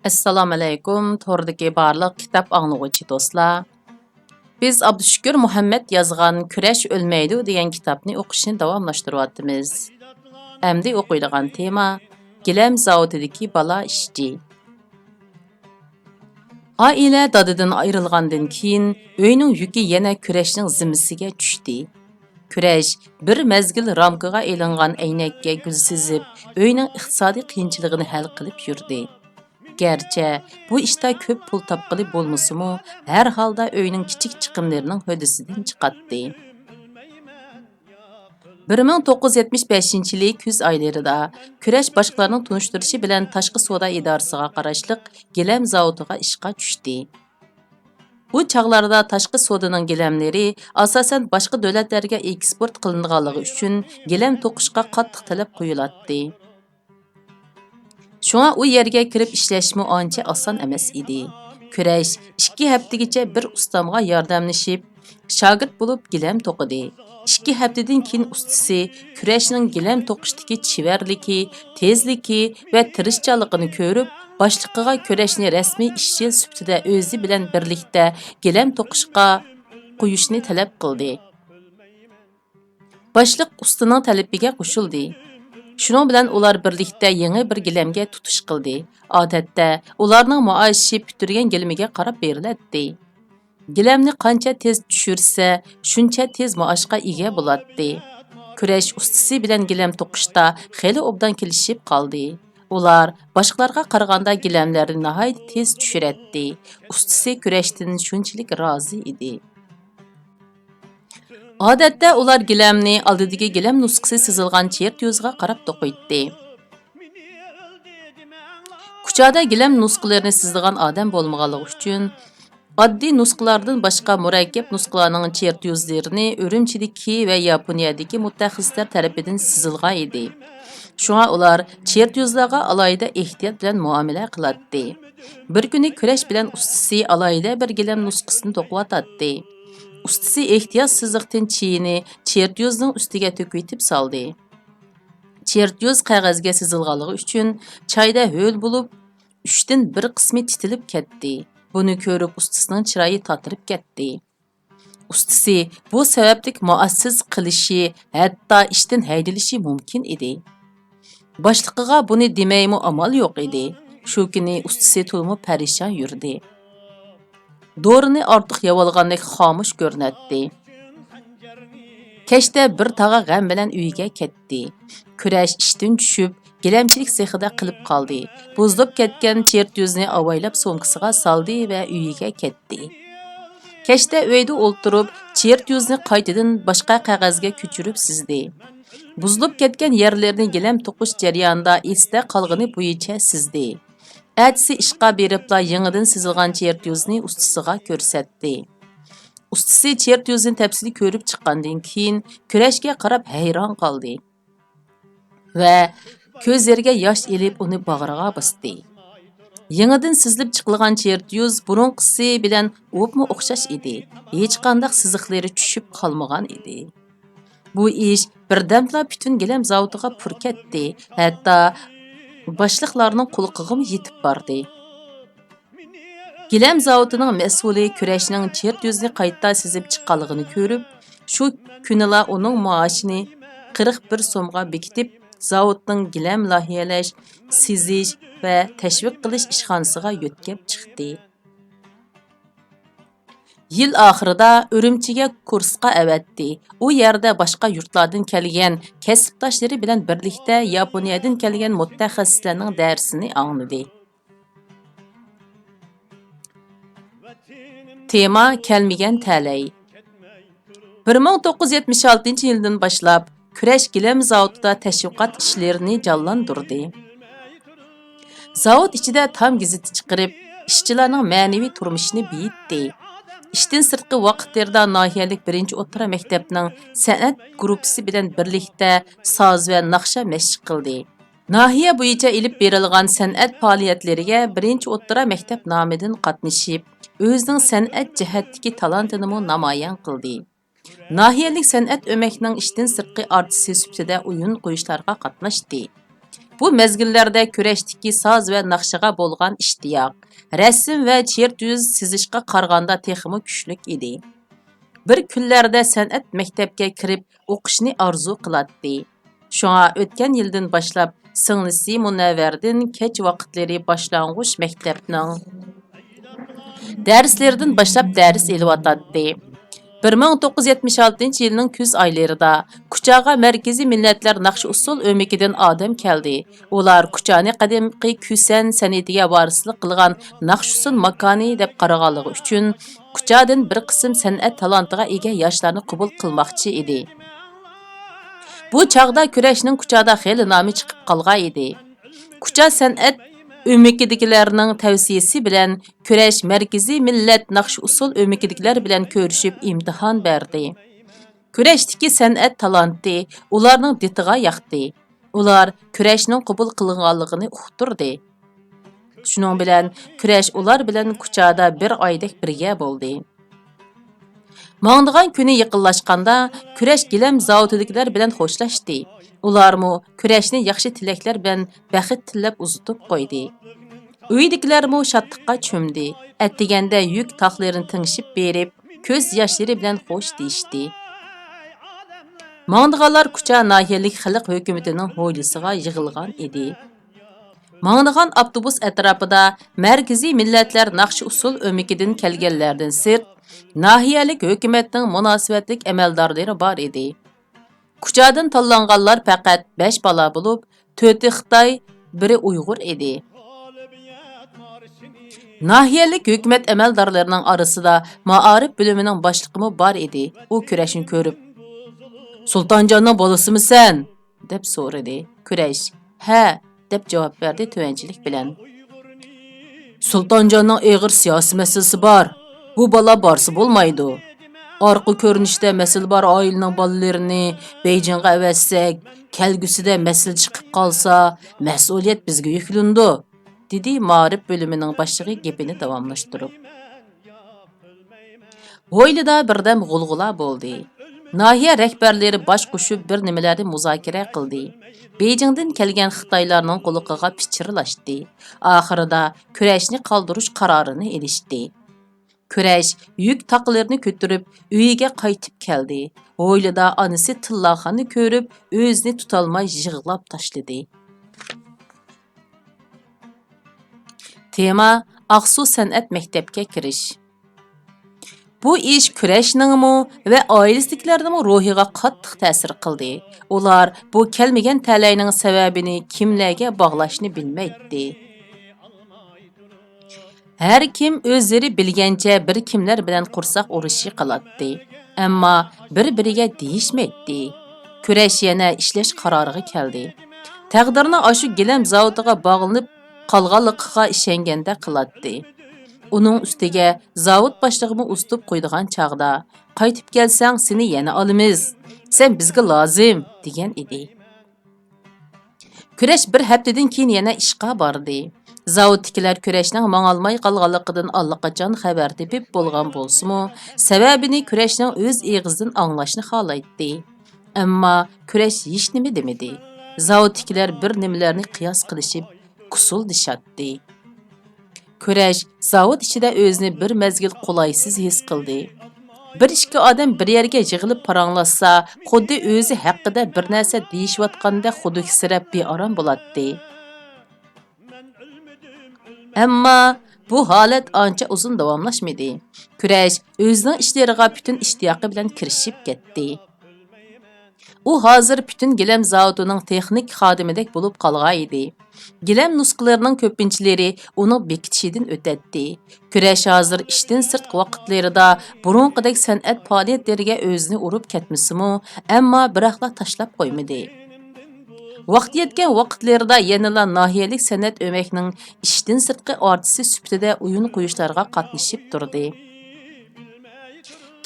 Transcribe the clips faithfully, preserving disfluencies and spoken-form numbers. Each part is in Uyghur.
ئەسسالامۇئەلەيكۇم، توردىكى بارلىق كىتاب ئاڭلىغۇچى دوستلار. بىز ئابدۇشۈكۈر مۇھەممەد يازغان كۈرەش ئۆلمەيدۇ دېگەن كىتابنى ئوقۇشنى داۋاملاشتۇرۇۋاتىمىز. ئەمدى ئوقۇيدىغان تېما، گىلەم زاۋۇتىدىكى بالا ئىشچى. ئائىلە دادىدىن ئايرىلغاندىن كېيىن، ئۆينىڭ يۈكى يەنە كۈرەشنىڭ زىممىسىگە چۈشتى. كۈرەش بىر مەزگىل رامكىغا ئېلىنغان ئەينەككە گۈل سىزىپ، ئۆينىڭ ئىقتىسادىي قىيىنچىلىقىنى ھەل قىلىپ يۈردى. گەرچە بۇ ئىشتا كۆپ پۇل تاپقىلى بولمىسىمۇ، ھەر ھالدا ئۆينىڭ كىچىك چىقىملىرىنىڭ ھۆددىسىدىن چىقاتتى. بىر مىڭ توققۇز يۈز يەتمىش بەشىنچى يىلى كۈز ئايلىرىدا كۈرەش باشقىلارنىڭ تونۇشتۇرۇشى بىلەن تاشقى سودا ئىدارىسىغا قاراشلىق گىلەم زاۋۇتىغا ئىشقا چۈشتى. ئۇ چاغلاردا تاشقى سودىنىڭ گىلەملىرى ئاساسەن باشقا دۆلەتلەرگە ئېكسپورت قىلىنىدىغانلىقى ئۈچۈن گىلەم توقۇشقا قاتتىق تەلەپ قويۇلاتتى. شۇڭا ئۇ يەرگە كىرىپ ئىشلەشمۇ ئانچە ئاسان ئەمەس ئىدى. كۈرەش ئىككى ھەپتىگىچە بىر ئۇستامغا ياردەملىشىپ، شاگىرت بولۇپ گىلەم توقۇدى. ئىككى ھەپتىدىن كېيىن ئۇستىسى كۈرەشنىڭ گىلەم توقۇشتىكى چېۋەرلىكى، تېزلىكى ۋە تىرىشچانلىقىنى كۆرۈپ، باشلىقىغا كۈرەشنى رەسمىي ئىشچى سۈپىتىدە ئۆزى بىلەن بىرلىكتە گىلەم توقۇشقا قويۇشنى تەلەپ قىلدى. باشلىق ئۇستىنىڭ تەلىپىگە قوشۇلدى. شۇنىڭ بىلەن ئۇلار بىرلىكتە يېڭى بىر گىلەمگە تۇتۇش قىلدى. ئادەتتە ئۇلارنىڭ مائاشى پۈتتۈرگەن گىلىمىگە قاراپ بېرىلەتتى. گىلەمنى قانچە تېز چۈشۈرسە، شۇنچە تېز مائاشقا ئىگە بولاتتى. كۈرەش ئۇستىسى بىلەن گىلەم توقۇشتا خېلى ئوبدان كېلىشىپ قالدى. ئۇلار باشقىلارغا قارىغاندا گىلەملەرنى ناھايىتى تېز چۈشۈرەتتى. ئۇستىسى كۈرەشتىن شۇنچىلىك رازى ئىدى. ئادەتتە ئۇلار گىلەمنى ئالدىدىكى گىلەم نۇسخىسى سىزىلغان چېرتيوزغا قاراپ توقۇيتتى. كۇچادا گىلەم نۇسخىلىرىنى سىزىدىغان ئادەم بولمىغانلىقى ئۈچۈن، ئاددىي نۇسخىلاردىن باشقا مۇرەككەپ نۇسخىلارنىڭ چېرتيوزلىرىنى ئۈرۈمچىدىكى ۋە ياپونىيەدىكى مۇتەخەسسىسلەر تەرىپىدىن سىزىلغان ئىدى. شۇڭا ئۇلار چېرتيوزلارغا ئالاھىدە ئېھتىيات بىلەن مۇئامىلە قىلاتتى. بىر كۈنى كۈرەش بىلەن ئۇستىسى ئالاھىدە بىر گىلەم نۇسخىسىنى توقۇۋاتاتتى. ئۇستىسى ئېھتىيات سىزىقتىن چىيىنى چېرتيوزنىڭ ئۈستىگە تۆكۈۋېتىپ سالدى. چېرتيوز قەغەزگە سىزىلغانلىقى ئۈچۈن چايدا ھۆل بولۇپ، ئۈچتىن بىر قىسمى تىتىلىپ كەتتى. بۇنى كۆرۈپ ئۇستىسىنىڭ چىرايى تاتىرىپ كەتتى. ئۇستىسى بۇ سەۋەبلىك مائاشسىز قېلىشى، ھەتتا ئىشتىن ھەيدىلىشى مۇمكىن ئىدى. باشلىقىغا بۇنى دېمەيمۇ ئامال يوق ئىدى. شۇ كۈنى ئۇستىسى تولىمۇ پەرىشان يۈردى. دورىنى ئارتۇق يەۋالغاندەك خامۇش كۆرۈنەتتى. كەچتە بىر تاغا غەم بىلەن ئۆيىگە كەتتى. كۈرەش ئىشتىن چۈشۈپ، گىلەمچىلىك سېخىدا قېلىپ قالدى. بۇزۇلۇپ كەتكەن چېرتيوزنى ئاۋايلاپ سومكىسىغا سالدى ۋە ئۆيىگە كەتتى. كەچتە ئۆيدە ئولتۇرۇپ، چېرتيوزنى قايتىدىن باشقا قەغەزگە كۆچۈرۈپ سىزدى. بۇزۇلۇپ كەتكەن يەرلىرىنى گىلەم توقۇش جەريانىدا ئېستە قالغىنى بويىچە سىزدى. ئەتىسى ئىشقا بېرىپلا يېڭىدىن سىزىلغان چېرتيوزنى ئۇستىسىغا كۆرسەتتى. ئۇستىسى چېرتيوزنى تەپسىلىي كۆرۈپ چىققاندىن كېيىن، كۈرەشكە قاراپ ھەيران قالدى ۋە كۆزلىرىگە ياش ئېلىپ، ئۇنى باغرىغا باستى. يېڭىدىن سىزىلىپ چىقىلغان چېرتيوز بۇرۇنقىسى بىلەن ئوپمۇ ئوخشاش ئىدى. ھېچقانداق سىزىقلىرى چۈشۈپ قالمىغان ئىدى. بۇ ئىش بىردەمدىلا پۈتۈن گىلەم زاۋۇتىغا پۇر كەتتى، ھەتتا باشلىقلارنىڭ قۇلىقىغىمۇ يېتىپ باردى. گىلەم زاۋۇتىنىڭ مەسئۇلى كۈرەشنىڭ چېرتيوزنى قايتا سىزىپ چىققانلىقىنى كۆرۈپ، شۇ كۈنىلا ئۇنىڭ مائاشىنى قىرىق بىر سومغا بېكىتىپ، زاۋۇتنىڭ گىلەم لايىھەلەش، سىزىش ۋە تەشۋىق قىلىش ئىشخانىسىغا يۆتكەپ چىقتى. يىل ئاخىرىدا ئۈرۈمچىگە كۇرسقا ئەۋەتتى. ئۇ يەردە باشقا يۇرتلاردىن كەلگەن كەسىپداشلىرى بىلەن بىرلىكتە ياپونىيەدىن كەلگەن مۇتەخەسسىسلەرنىڭ دەرسىنى ئاڭلىدى. تېما، كەلمىگەن تەلەي. بىر مىڭ توققۇز يۈز يەتمىش ئالتىنچى يىلدىن باشلاپ، كۈرەش گىلەم زاۋۇتىدا تەشۋىقات ئىشلىرىنى جانلاندۇردى. زاۋۇت ئىچىدە تام گېزىتى چىقىرىپ، ئىشچىلارنىڭ مەنىۋى تۇرمۇشىنى بېيىتتى. ئىشتىن سىرتقى ۋاقىتلىرىدا ناھىيەلىك بىرىنچى ئوتتۇرا مەكتەپنىڭ سەنئەت گۇرۇپپىسى بىلەن بىرلىكتە ساز ۋە ناخشا مەشىق قىلدى. ناھىيە بويىچە ئېلىپ بېرىلغان سەنئەت پائالىيەتلىرىگە بىرىنچى ئوتتۇرا مەكتەپ نامىدىن قاتنىشىپ، ئۆزىنىڭ سەنئەت جەھەتتىكى تالانتىنىمۇ نامايان قىلدى. ناھىيەلىك سەنئەت ئۆمەكنىڭ ئىشتىن سىرتقى ئارتىسى سۈپىتىدە ئويۇن قويۇشلارغا قاتناشتى. بۇ مەزگىللەردە كۈرەشتىكى ساز ۋە ناخشىغا بولغان ئىشتىياق، رەسىم ۋە چېرتيۇژ سىزىشقا قارىغاندا تېخىمۇ كۈچلۈك ئىدى. بىر كۈنلەردە سەنئەت مەكتەپكە كىرىپ ئوقۇشنى ئارزۇ قىلاتتى. شۇڭا ئۆتكەن يىلدىن باشلاپ سىڭلىسى مۇنەۋۋەردىن كەچ ۋاقىتلىرى باشلانغۇچ مەكتەپنىڭ دەرسلىرىدىن باشلاپ دەرس ئېلىۋاتاتتى. بىر مىڭ توققۇز يۈز يەتمىش ئالتىنچى يىلنىڭ كۈز ئايلىرىدا كۇچاغا مەركىزىي مىللەتلەر ناخشا ئۇسسۇل ئۆمىكىدىن ئادەم كەلدى. ئۇلار كۇچانى قەدىمكى كۈسەن سەنئىتىگە ۋارىسلىق قىلغان ناخشا ئۇسسۇل ماكانى دەپ قارىغانلىقى ئۈچۈن، كۇچادىن بىر قىسىم سەنئەت تالانتىغا ئىگە ياشلارنى قوبۇل قىلماقچى ئىدى. بۇ چاغدا كۈرەشنىڭ كۇچادا خېلى نامى چىقىپ قالغان ئىدى. كۇچا سەنئەت ئۆمىكىدىكىلەرنىڭ تەۋسىيىسى بىلەن كۈرەش مەركىزىي مىللەت ناخشا ئۇسسۇل ئۆمىكىدىكىلەر بىلەن كۆرۈشۈپ ئىمتىھان بەردى. كۈرەشتىكى سەنئەت تالانتى ئۇلارنىڭ دىتىغا ياقتى. ئۇلار كۈرەشنىڭ قوبۇل قىلىنغانلىقىنى ئۇقتۇردى. شۇنىڭ بىلەن كۈرەش ئۇلار بىلەن كۇچادا بىر ئايدەك بىرگە بولدى. ماڭىدىغان كۈنى يېقىنلاشقاندا، كۈرەش گىلەم زاۋۇتىدىكىلەر بىلەن خوشلاشتى. ئۇلارمۇ كۈرەشنى ياخشى تىلەكلەر بىلەن بەخت تىلەپ ئۇزىتىپ قويدى. ئۆيدىكىلەرمۇ شادلىققا چۆمدى. ئەتىگەندە يۈك تاقلىرىنى تىڭشىپ بېرىپ، كۆز ياشلىرى بىلەن خوش دېيىشتى. ماڭىدىغانلار كۇچا ناھىيەلىك خەلق ھۆكۈمىتىنىڭ ھويلىسىغا يىغىلغان ئىدى. ماڭىدىغان ئاپتوبۇس ئەتراپىدا مەركىزىي مىللەتلەر ناخشا ئۇسسۇل ئۆمىكىدىن كەلگەنلەردىن سىرت، ناھىيەلىك ھۆكۈمەتنىڭ مۇناسىۋەتلىك ئەمەلدارلىرى بار ئىدى. كۇچادىن تاللانغانلار پەقەت بەش بالا بولۇپ، تۆتى خىتاي، بىرى ئۇيغۇر ئىدى. ناھىيەلىك ھۆكۈمەت ئەمەلدارلىرىنىڭ ئارىسىدا مائارىپ بۆلۈمىنىڭ باشلىقىمۇ بار ئىدى. ئۇ كۈرەشنى كۆرۈپ، «سۇلتانجاننىڭ بالىسىمۇ سەن؟» دەپ سورىدى. كۈرەش، «ھە» دەپ جاۋاب بەردى تۆۋەنچىلىك بىلەن. «سۇلتانجاننىڭ ئېغىر سىياسىي مەسىلىسى بار. بۇ بالا بارسا بولمايدۇ. ئارقا كۆرۈنۈشتە مەسىلە بار ئائىلىنىڭ بالىلىرىنى بېيجىڭغا ئەۋەتسەك، كەلگۈسىدە مەسىلە چىقىپ قالسا، مەسئۇلىيەت بىزگە يۈكلىنىدۇ»، دېدى مائارىپ بۆلۈمىنىڭ باشلىقى گېپىنى داۋاملاشتۇرۇپ. ھويلىدا بىردەم غۇلغۇلا بولدى. ناھىيە رەھبەرلىرى باش قوشۇپ بىر نېمىلەرنى مۇزاكىرە قىلدى. بېيجىڭدىن كەلگەن خىتايلارنىڭ قۇلىقىغا پىچىرلاشتى. ئاخىرىدا كۈرەشنى قالدۇرۇش قارارىنى ئېلىشتى. كۈرەش يۈك تاقلىرىنى كۆتۈرۈپ ئۆيىگە قايتىپ كەلدى. ھويلىدا ئانىسى تىللاخاننى كۆرۈپ ئۆزىنى تۇتالماي يىغلاپ تاشلىدى. تېما: ئاقسۇ سەنئەت مەكتەپكە كىرىش. بۇ ئىش كۈرەشنىڭمۇ ۋە ئائىلىسىدىكىلەرنىڭمۇ روھىغا قاتتىق تەسىر قىلدى. ئۇلار بۇ كەلمىگەن تەلەينىڭ سەۋەبىنى كىملەرگە باغلاشنى بىلمەيتتى. ھەر كىم ئۆزلىرى بىلگەنچە بىر كىملەر بىلەن قورساق ئۇرۇشى قىلاتتى. ئەمما بىر-بىرىگە دېيىشمەيتتى. كۈرەش يەنە ئىشلەش قارارىغا كەلدى. تەقدىرنىڭ ئاشۇ گىلەم زاۋۇتىغا باغلىنىپ قالغانلىقىغا ئىشەنگەندەك قىلاتتى. ئۇنىڭ ئۈستىگە زاۋۇت باشلىقىمۇ ئۇزىتىپ قويىدىغان چاغدا، «قايتىپ كەلسەڭ سېنى يەنە ئالىمىز. سەن بىزگە لازىم» دېگەن ئىدى. كۈرەش بىر ھەپتىدىن كېيىن يەنە ئىشقا باردى. زاۋۇتتىكىلەر كۈرەشنىڭ ماڭالماي قالغانلىقىدىن ئاللىقاچان خەۋەر تېپىپ بولغان بولسىمۇ، سەۋەبىنى كۈرەشنىڭ ئۆز ئېغىزىدىن ئاڭلاشنى خالايتتى. ئەمما كۈرەش ھېچنېمە دېمىدى. زاۋۇتتىكىلەر بىر نېمىلەرنى قىياس قىلىشىپ، كۇسۇلدىشاتتى. كۈرەش زاۋۇت ئىچىدە ئۆزىنى بىر مەزگىل قولايسىز ھېس قىلدى. بىر ئىككى ئادەم بىر يەرگە يىغىلىپ پاراڭلاشسا، خۇددى ئۆزى ھەققىدە بىر نەرسە دېيىشىۋاتقاندەك خۇدۈكسىرەپ بىئارام بولاتتى. ئەمما بۇ ھالەت ئانچە ئۇزۇن داۋاملاشمىدى. كۈرەش ئۆزىنىڭ ئىشلىرىغا پۈتۈن ئىشتىياقى بىلەن كىرىشىپ كەتتى. ئۇ ھازىر پۈتۈن گىلەم زاۋۇتىنىڭ تېخنىك خادىمىدەك بولۇپ قالغان ئىدى. گىلەم نۇسخىلىرىنىڭ كۆپىنچىلىرى ئۇنىڭ بېكىتىشىدىن ئۆتەتتى. كۈرەش ھازىر ئىشتىن سىرتقى ۋاقىتلىرىدا بۇرۇنقىدەك سەنئەت پائالىيەتلىرىگە ئۆزىنى ئۇرۇپ كەتمىسىمۇ، ئەمما بىراقلا تاشلاپ قويمىدى. ۋاقتى يەتكەن ۋاقىتلىرىدا يەنىلا ناھىيەلىك سەنئەت ئۆمەكنىڭ ئىشتىن سىرتقى ئارتىسى سۈپىتىدە ئويۇن قويۇشلارغا قاتنىشىپ تۇردى.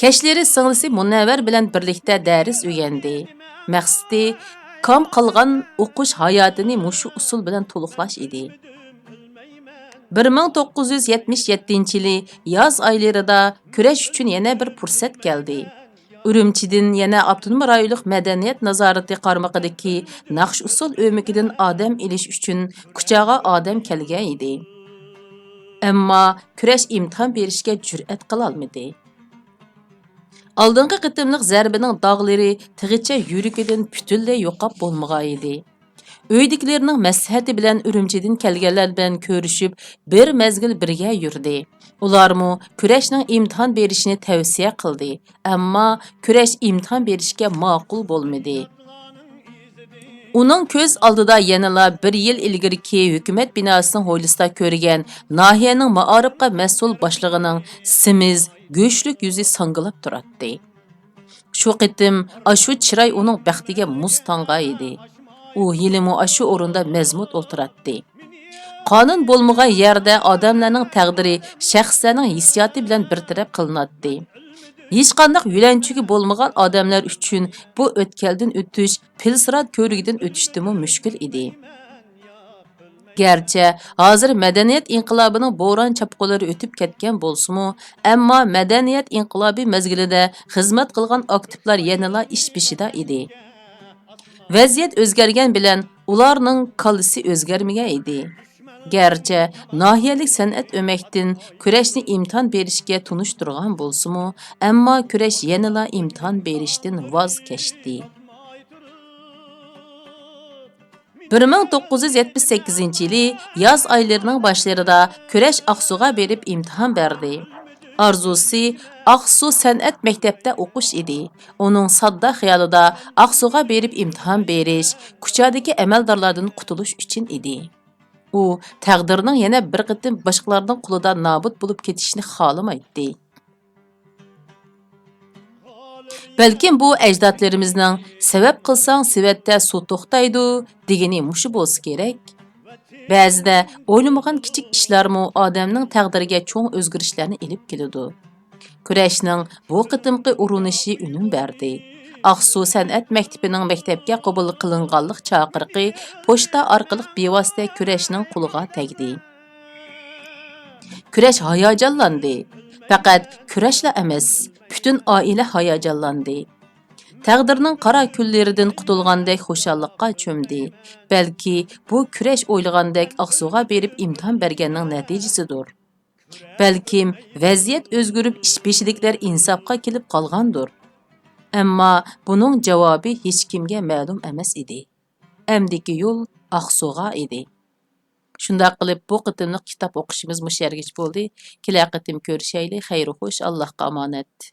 كەچلىرى سىڭلىسى مۇنەۋۋەر بىلەن بىرلىكتە دەرس ئۆگەندى. مەقسىتى، كام قالغان ئوقۇش ھاياتىنى مۇشۇ ئۇسۇل بىلەن تولۇقلاش ئىدى. بىر مىڭ توققۇز يۈز يەتمىش يەتتىنچى يىلى ياز ئايلىرىدا كۈرەش ئۈچۈن يەنە بىر پۇرسەت كەلدى. ئۈرۈمچىدىن يەنە ئاپتونوم رايونلۇق مەدەنىيەت نازارىتى قارمىقىدىكى ناخشا-ئۇسسۇل ئۆمىكىدىن ئادەم ئېلىش ئۈچۈن كۇچاغا ئادەم كەلگەن ئىدى. ئەمما كۈرەش ئىمتىھان بېرىشكە جۈرئەت قىلالمىدى. ئالدىنقى قېتىملىق زەربىنىڭ داغلىرى تېخىچە يۈرىكىدىن پۈتۈنلەي يوقاپ بولمىغان ئىدى. ئۆيدىكىلىرىنىڭ مەسلىھەتى بىلەن ئۈرۈمچىدىن كەلگەنلەر بىلەن كۆرۈشۈپ، بىر مەزگىل بىرگە يۈردى. ئۇلارمۇ كۈرەشنىڭ ئىمتىھان بېرىشىنى تەۋسىيە قىلدى، ئەمما كۈرەش ئىمتىھان بېرىشكە ماقۇل بولمىدى. ئۇنىڭ كۆز ئالدىدا يەنىلا بىر يىل ئىلگىرىكى ھۆكۈمەت بىناسىنىڭ ھويلىسىدا كۆرگەن ناھىيەنىڭ مائارىپقا مەسئۇل باشلىقىنىڭ سېمىز، گۆشلۈك يۈزى ساڭگىلاپ تۇراتتى. شۇ قېتىم ئاشۇ چىراي ئۇنىڭ بەختىگە مۇز تاڭغان ئىدى. ئۇ ھېلىمۇ ئاشۇ ئورۇندا مەزمۇت ئولتۇراتتى. قانۇن بولمىغان يەردە ئادەملەرنىڭ تەقدىرى شەخسلەرنىڭ ھېسسىياتى بىلەن بىر تەرەپ قىلىناتتى. ھېچقانداق يۆلەنچۈكى بولمىغان ئادەملەر ئۈچۈن بۇ ئۆتكەلدىن ئۆتۈش پىلسىرات كۆۋرۈكىدىن ئۆتۈشتىنمۇ مۈشكۈل ئىدى. گەرچە ھازىر مەدەنىيەت ئىنقىلابىنىڭ بوران-چاپقۇنلىرى ئۆتۈپ كەتكەن بولسىمۇ، ئەمما مەدەنىيەت ئىنقىلابى مەزگىلىدە خىزمەت قىلغان ئاكتىپلار يەنىلا ئىش بېشىدا ئىدى. ۋەزىيەت ئۆزگەرگەن بىلەن ئۇلارنىڭ كاللىسى ئۆزگەرمىگەن ئىدى. گەرچە ناھىيەلىك سەنئەت ئۆمەكتىن كۈرەشنى ئىمتىھان بېرىشكە تونۇشتۇرغان بولسىمۇ، ئەمما كۈرەش يەنىلا ئىمتىھان بېرىشتىن ۋاز كەچتى. بىر مىڭ توققۇز يۈز يەتمىش سەككىزىنچى يىلى ياز ئايلىرىنىڭ باشلىرىدا كۈرەش ئاقسۇغا بېرىپ ئىمتىھان بەردى. ئارزۇسى ئاقسۇ سەنئەت مەكتەپتە ئوقۇش ئىدى. ئۇنىڭ ساددا خىيالىدا ئاقسۇغا بېرىپ ئىمتىھان بېرىش، كۇچادىكى ئەمەلدارلاردىن قۇتۇلۇش ئۈچۈن ئىدى. ئۇ تەقدىرنىڭ يەنە بىر قېتىم باشقىلارنىڭ قولىدا نابۇت بولۇپ كېتىشىنى خالىمايتتى. بەلكىم بۇ ئەجدادلىرىمىزنىڭ «سەۋەب قىلساڭ سېۋەتتە سۇ توختايدۇ» دېگىنى مۇشۇ بولسا كېرەك. بەزىدە ئويلىمىغان كىچىك ئىشلارمۇ ئادەمنىڭ تەقدىرىگە چوڭ ئۆزگىرىشلەرنى ئېلىپ كېلىدۇ. كۈرەشنىڭ بۇ قېتىمقى ئۇرۇنۇشى ئۈنۈم بەردى. ئاقسۇ سەنئەت مەكتىپىنىڭ مەكتەپكە قوبۇل قىلىنغانلىق چاقىرىقى پوچتا ئارقىلىق بىۋاسىتە كۈرەشنىڭ قولىغا تەگدى. كۈرەش ھاياجانلاندى. پەقەت كۈرەشلا ئەمەس، پۈتۈن ئائىلە ھاياجانلاندى. تەقدىرنىڭ قارا كۈنلىرىدىن قۇتۇلغاندەك خۇشاللىققا چۆمدى. بەلكى بۇ كۈرەش ئويلىغاندەك ئاقسۇغا بېرىپ ئىمتىھان بەرگەننىڭ نەتىجىسىدۇر. بەلكىم ۋەزىيەت ئۆزگىرىپ، ئىش بېشىدىكىلەر ئىنساپقا كېلىپ قالغاندۇر. ئەمما بۇنىڭ جاۋابى ھېچكىمگە مەلۇم ئەمەس ئىدى. ئەمدىكى يول ئاقسۇغا ئىدى. شۇنداق قىلىپ، بۇ قېتىملىق كىتاب ئوقۇشىمىز مۇشۇ يەرگىچە بولدى. كېلەر قېتىم كۆرۈشەيلى. خەير خوش، ئاللاھقا ئامانەت.